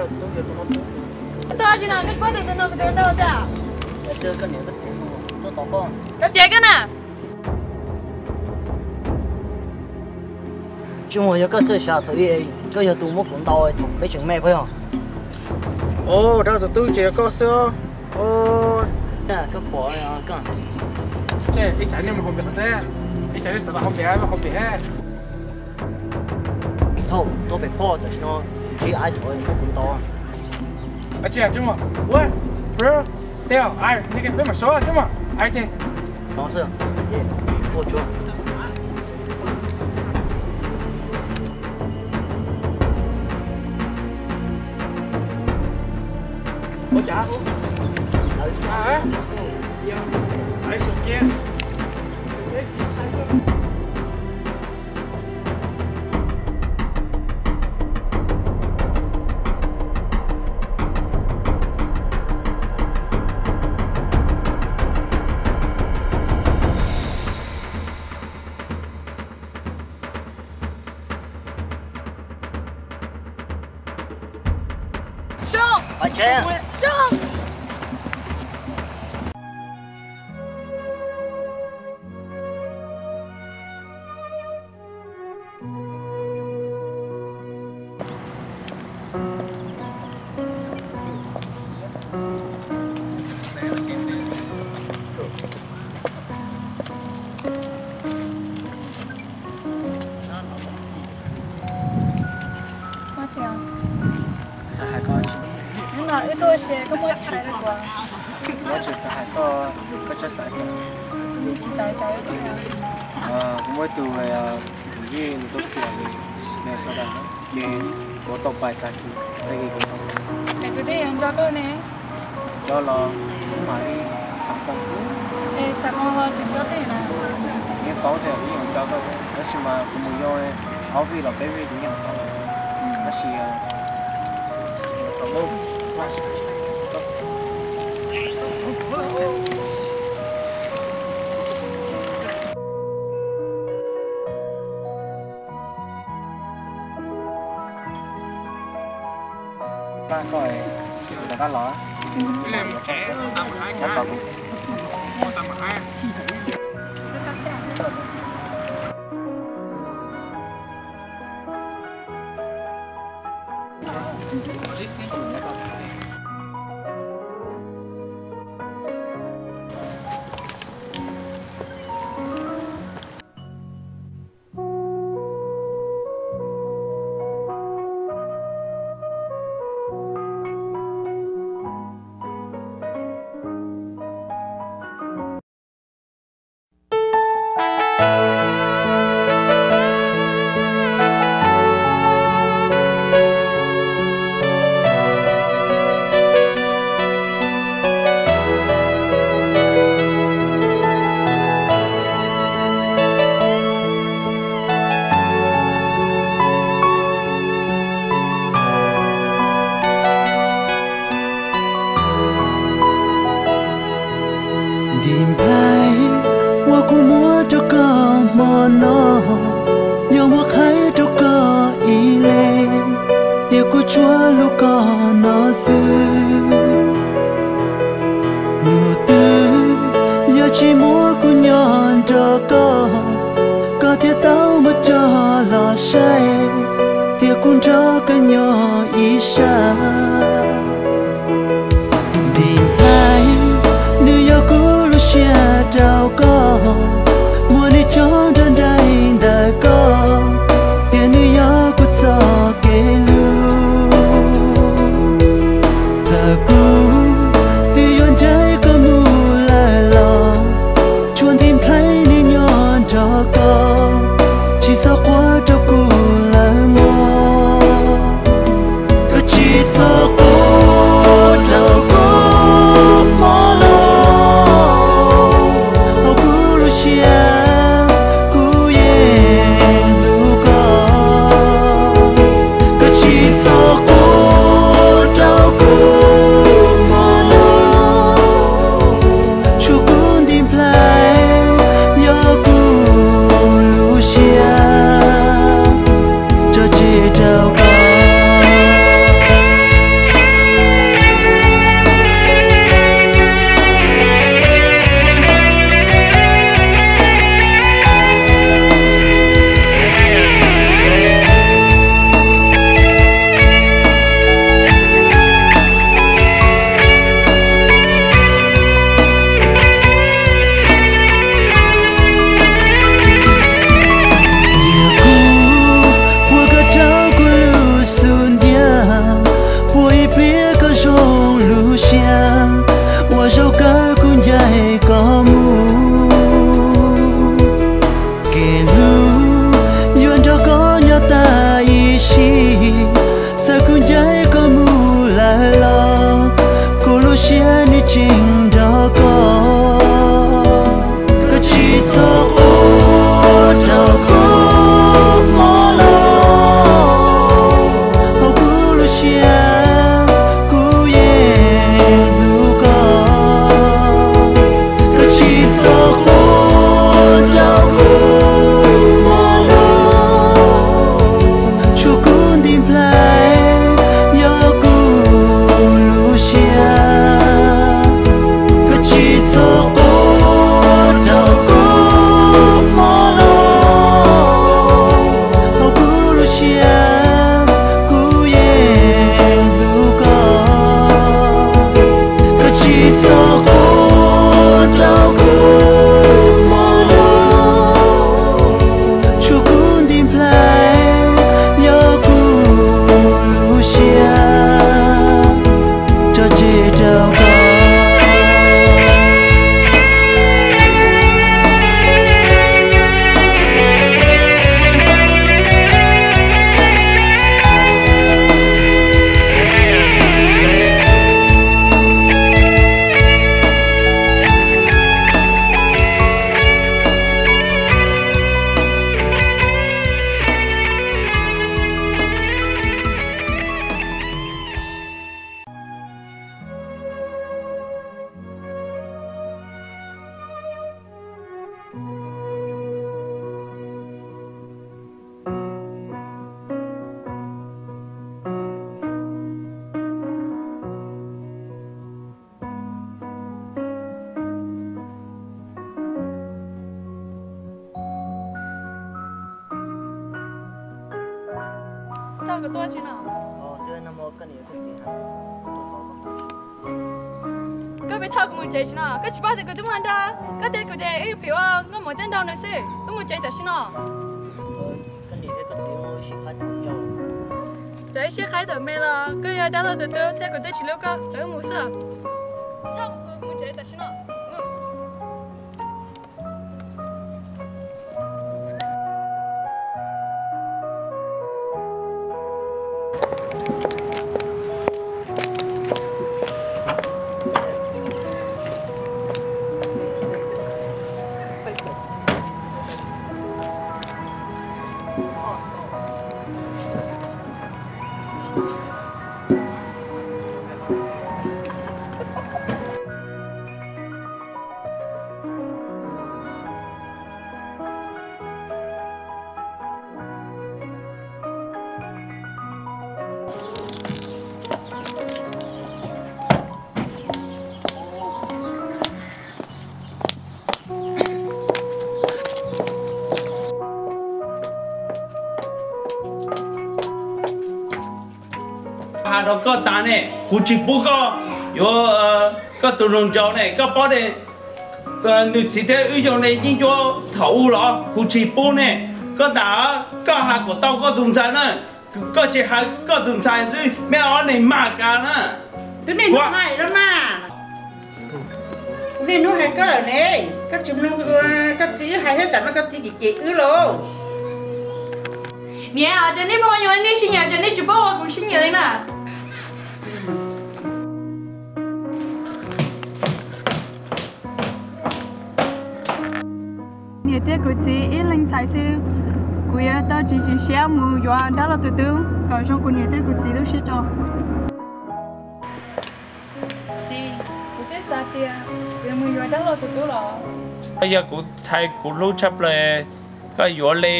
Koj tsis paub tias tus no tus ntau tiag? Koj tsev koj na. Tsis muaj, yog koj txawj xav thaum ub, koj yog tus muab kuv ntaus thaum peb tseem me puas yog? Ua, dab tus tub ces yog koj xwb. Koj pom, ib tsam nej mus hauv pem qhov teb, ib tsam nej xav los hauv pem, hauv pem. Thaum tuaj pem phoj tam sim no ntsib ai thaum muab kuv ntaus. Tsis muaj, bro, teb, peb mam sov, tsis muaj ai teb. No xwb, tuaj tsuag. Ua cas? Hnub no wb tuaj ua si koj muaj tsis hais rau kuv? Kuv tsis xav hais koj, koj tsis xav hais kuv. Kuv muaj ib tug yij nws tuaj xiam nws sawv daws, ces kuv tau pais tag kis, tag kis kuv tau. Es kuv twb yuav nco koj ne. Nco los kuv mam li tham foos xwb. Yeej paub tias kuv yeej yuav nco koj, tab sis mas kuv mus yog ob vij los peb vij kuv yeej paub, tab sis Pab koj, rov qab los. Tab tom kuv. Ntim nplhaib uas kuv muab rau koj hmo no, yog muab qhaib rau koj ib leeg, tias kuv tsuas hlub koj no xwb. Nus twg yog tsis muab kuv nyob nrog koj, koj thiaj tau muab coj los saib, tias kuv nrog koj nyob ib sab. Ntim nplhaib, nws yog kuv lub siab rau koj, muab nws tso nrog nraim ntawm koj, tias nws yog kuv txoj kev hlub. Txawm kuv twb yuav ncaim koj mus lawm los, tsuas ntim nplhaib nws nyob nrog koj, tsis txhob quaj rau kuv lawm mog. Koj tsis txhob quaj, Ua zaug kawg kuv ncaim koj mus, kev hlub yuav nrog koj nyob tas ib sim. Txawm kuv ncaim koj mus lawm los, kuv lub siab nws tseem nrog koj. Koj tsis txhob quaj rau kuv mob los, hauv kuv lub siab kuv yeej hlub koj. Koj tsis txhob quaj rau kuv mob los, tshuav kuv ntiv nplhaib yog kuv lub siab. Koj tsis txhob quaj rau kuv mob los, hauv kuv lub siab kuv yeej hlub koj. Koj tsis txhob quaj rau kuv mob los, tshuav kuv ntiv nplhaib yog kuv lub siab tso tseg rau koj. Thauj, koj tuaj tsis no? Koj pem thauj kuv mus tsev tsis no? Koj tsis paub tias kuv twb muaj nra, koj tias kuv tias wb phem ua nkauj muam tej nraug no xwb, wb mus tsev tam sim no. Txawm wb sib qhaib thaum me los koj yog dab laug tus tub thiab kuv twb tsis hlub koj, wb mus xwb. Thauj kuv mus tsev tam sim no. Has rau koj tas ne, kuv tsis pub koj yuav koj tus nraug ne. Koj paub ne, nws txiv thiab wb yog ne yeeb ncuab thaum ub los kuv tsis pub ne. Koj tas, koj has kom tau koj tus ntxhais na, koj tsis has koj tus ntxhais xwb, meb ob neeg mag kas na. Twb niaj hnub hais los mas. Niaj hnub hais koj lawm ne, koj tsis mloog koj txiv hais thiab, tsam no koj txiv cem cem wb lauj. Niam, ces nej muaj yuav nej sib nyiam ces nej tsis paub ua kuv sib nyiam li na. Niam thiab kuv txiv ib leeg ntxhais xwb, kuv yuav tau tsis tsis siab mus yuav dab laug tus tub kom zoo kuv niam thiab kuv txiv lub siab tso. Txiv, kuv twb xav tias kuv yuav mus yuav dab laug tus tub los. Yog kuv thaiv kuv hlub tshaj plaws, koj yuav li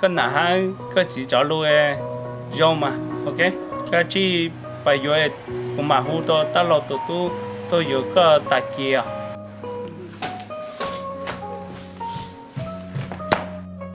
koj nam hab koj txiv tso lus zoo mas, ok. Koj tsij pais yuav, kuv mam hu tau dab laug tus tub tuaj yuav koj tag kis os.